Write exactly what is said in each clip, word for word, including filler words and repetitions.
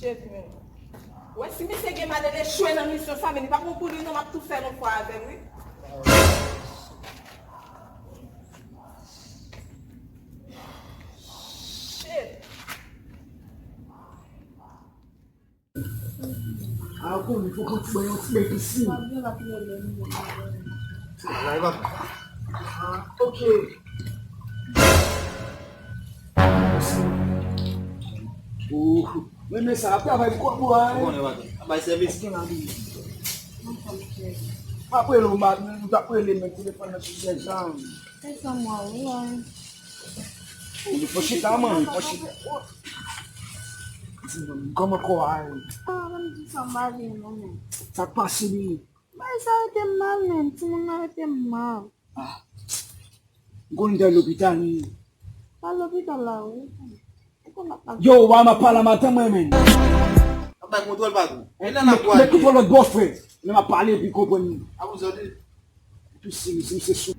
Shit, man. Wè, si misye gen mal, li echwe nan misyon sa, men li pa pran pou li non, m ap tou fè l yon fwa avè l, wi. Shit. A, ou konnen, fòk yon ti bwen, yon ti bèy pisin. Bagay pa. A, ok. Mèsi. Oh, men, men sa, ap travay pou kòb ou a, hein? Ou konnen, patron. Ap bay sèvis. Èske la vini? M ap rele w, m t ap rele, men telefòn nan sou sèzan. Se sa mwen, wi, wi. Li fò chita, man, li fò chita. Di mwen, kòman kò a ye? Ah, ban m di sa, m pa vin non, men. Sa k pase li? Bay sa rete m mal, men. Timoun nan rete m mal. Ah. M konn t al lopital, wi. Al lopital la, wi. Ou konn ap mal. Yo, wa, m ap pale a madanm mwen, men. Ap bay kontwòl, patron. E nan n ap pwale. Met kontwòl lòt bò, frè. Lè m ap pale, epi konprann. A, ou sòti. Tou se, se, se sou.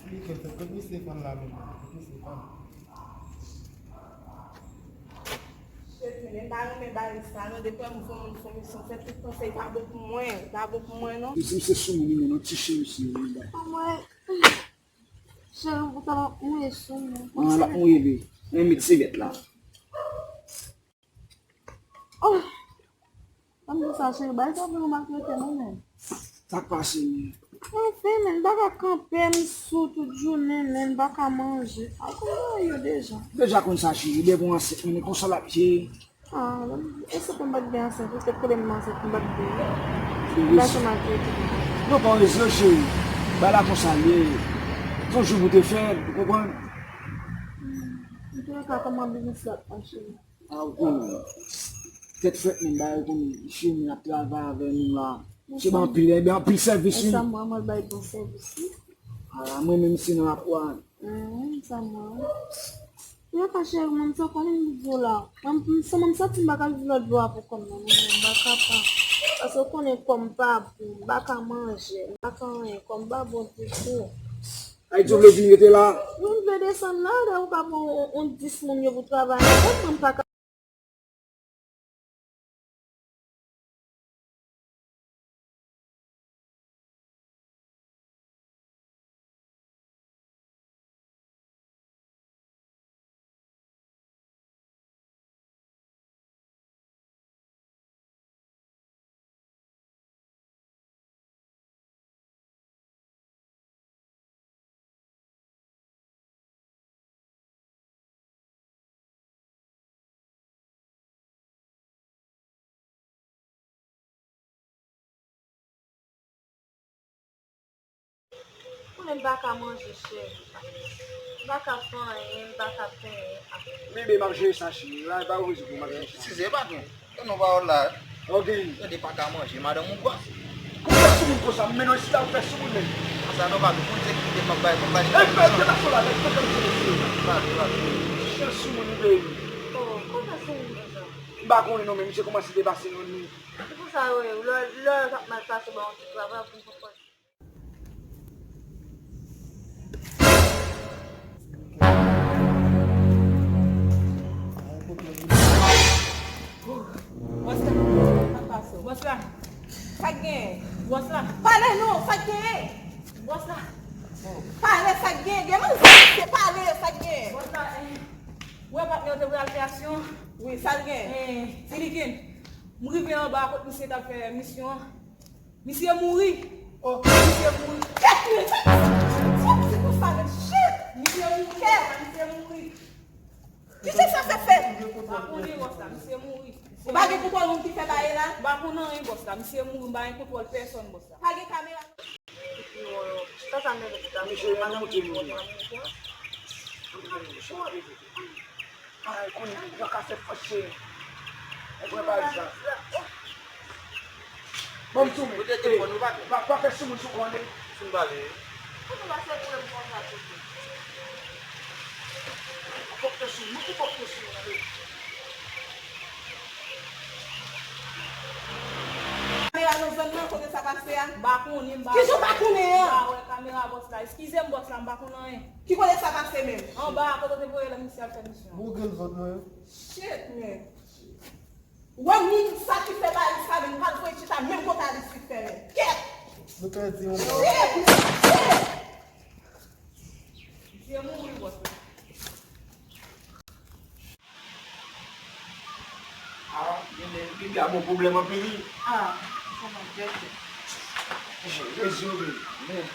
Li ke fè, kot misye fann la menm? Kot misye fann? Shit, men m pa renmen bagay sa, non. Depi m fè moun fè misyon, fè tout tan, se pa bon pou mwen, pa bon pou mwen, non. Misye, misye sou moun, non, ti cheri, misye, men. Anmwey. Cheri, ou ta va mouri sou mwen. Ah, l ap mouri, wi. Men met sèvyèt la. Oh! Ban m di sa, cheri, bay sa pou nou maltrete nou, men. Sa k pase, men? Anfen, men, m pa ka kanpe, m sou tout jounen, men, m pa ka manje. A, kòman yo deja? Deja konn sa, cheri, depi w ansent, men, konsa l ap ye. Ah, e se pou m pa t gen ansent, ou te konnen m ansent, m pa t gen. Gason maltrete. Non, pa yon rezon, cheri. Bay la konsa l ye. Se yon jou pou te fè l, ou konprann? Antouleka, kòman biznis la ap mache? Ah, ou konnen. Tèt frèt, men bagay, ou konnen, cheri, ap travay avè nou la. Se ban anpil, e ben anpil sèvis, wi. E sa mwen, mwen bay bon sèvis, wi. Ah, mwen menm, se nan lapwa. Hum, sa mwen. Yo ka cheri, mwen, sa konnen m di w la. Mwen, m, se mwen, m santi m pa ka viv lòt bò a pou kò m nan, non, mwen, m pa kapab. Paske w konnen kò m pa bon, m pa ka manje, m pa ka anyen, kò m pa bon ditou. Ayiti, w vle vin rete la? Wi, m vle desann la, lè ou pa bon, on, on dis moun yo pou travay avè m, mwen, m pa ka. Konnen m pa ka manje, cheri. M pa ka fè anyen, m pa ka fè anyen. Bebe, m ap jere sa, cheri. La, e pa yon rezon pou m ap jere sa. Eskize, patron. Tande yon pawòl la. Ok. Tande pa ka manje, madanm ou kwa? Kòman w fè sou moun konsa? M mennen w isit la, ou fè sou moun menm. Sa nòmal, pou moun se kite m ap bay, m ap bay. Ey, fè detache la, fè detache la. Chen sou moun, wi, bebe. Oh, kòman sou moun konsa? M pa konnen non, men misye kòmanse depase non, men. Se pou sa yo ye, lè, lè yo t ap mal pase ba yon ti travay, pou m konprann. Bòs la, sa k pase w? Bòs la, sa k genyen? Bòs la, pale non, sa k genyen? Bòs la, pale, sa k genyen? Gen moun se pale, sa k genyen? Bòs la, eh, ou wè patnè w te pral fè aksyon? Wi, sa l genyen? Eh, Silikin, m rive anba kot misye t ap fè misyon an. Misye mouri. Oh, misye mouri. Kèt, men, sa, sa, sa, se konsa, men, shit! Misye mouri, misye mouri. Kisa sa fè fèt? M pa konnen, bòs la, misye mouri. Ou pa gen kontwòl moun ki fè bagay la? M pa konn anyen, bòs la, misye mouri, m pa gen kontwòl pèsòn, bòs la. Pa gen kamera? Sa sa mèt la, misye, madanm mouri. Ay, kounye a, yo ka fè fache. E vre pa di sa. Bon, m sou mwen. Ou te telefòn ou pa gen? Pa, pa fè sou moun sou konnen. Sou m pale. Kote w pase pou m konn sa tout. Ou pòk te sou moun, ou pòk te sou moun. Kamera nan zòn nan, kote sa pase a? M pa konnen, m pa wè. Kijan w pa konnen an? M pa wè kamera. Bòs la, eskize m, bòs la, m pa konn anyen. Ki kote sa pase menm? Anba, kote w te voye l, misye al fè misyon. Bon, gen zòt mwen. Shit, man. Wè moun sa ki fè bagay sa menm, pa voye chita menm kote Alice fè menm. Kèt! Nou pèdi yon bòs. Shit, man. Shit! Misye mouri, bòs la. Ah, gen de, gen de a bon pwoblèm anpil wi. Ah, sa va byen. Rezon wi. Men.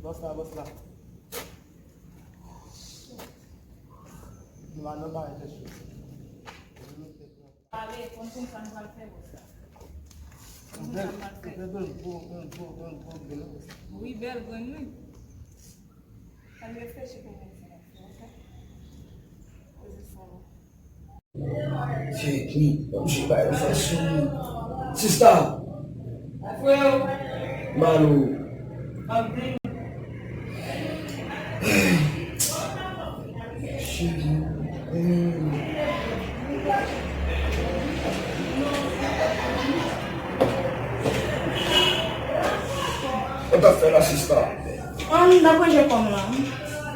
Bòs la, bòs la. Nou la nan bagay tèt cho. Ale, konn konn sa n pral fè, bòs la. Konn konn sa n pral fè. Bèl, bèl, bèl, bèl, bèl, bèl, bèl. Wi, bèl grenn, wi. Ann reflechi pou nou fè, ok? Poze sa la. Fè ki, oblije bay yon fason. Sista! Freo! Malo! Cheri. Ou t ap fè la, sista? An, m t ap ranje kò m la.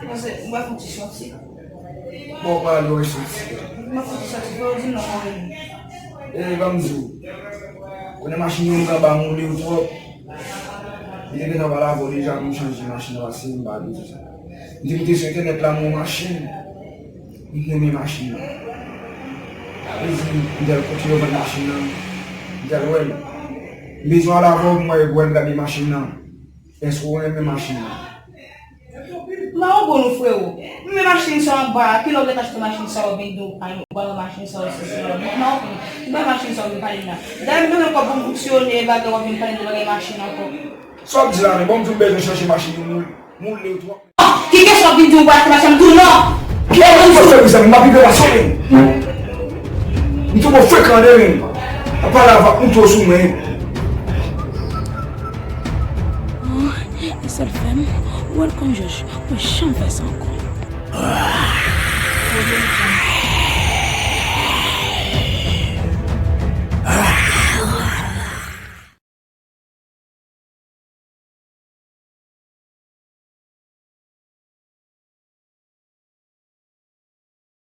Paske m pral fè yon ti sòti. Bon, ou pral dwe soti. M ap fè ti sòti, fò w di m nan mwen. E, ban m di w. Konnen machin yo anba moule yo twòp. Li te gentan pale avè w deja pou m chanje machin nan, pase m pa di sa. M te moute sou entènèt la, m wè yon machin. M renmen machin nan. Sa vle di, m t al kote yo vann machin nan. M t al wè l. M bezwen al avè w pou m wè, wè m gade machin nan. Èske w renmen machin nan? Mawon bon nou, frero. Men machin sa anba, kilè w gentan achte machin sa yo vin di w, ay, ou pa wè machin sa yo, se, se, mawon bon nou. M pa machin sa yo vin pale la. Dayè, m bezwen kòb pou m fonksyone, bagay w ap vin pale de bagay machin ankò. Sa w ap di la, men bon, m di w m bezwen chanje machin yo, moule, moule yo twòp. Ki kesyon w ap vin di w pa achte machin, m di w non. Ki kesyon w ap fè, mezanmi, m ap vibre pa sou li. M twò frekan de menm. Ap pale avè m twò sou mwen. Oh, e sa l fè m wè l konn jòj, mwen janm fè sa ankò.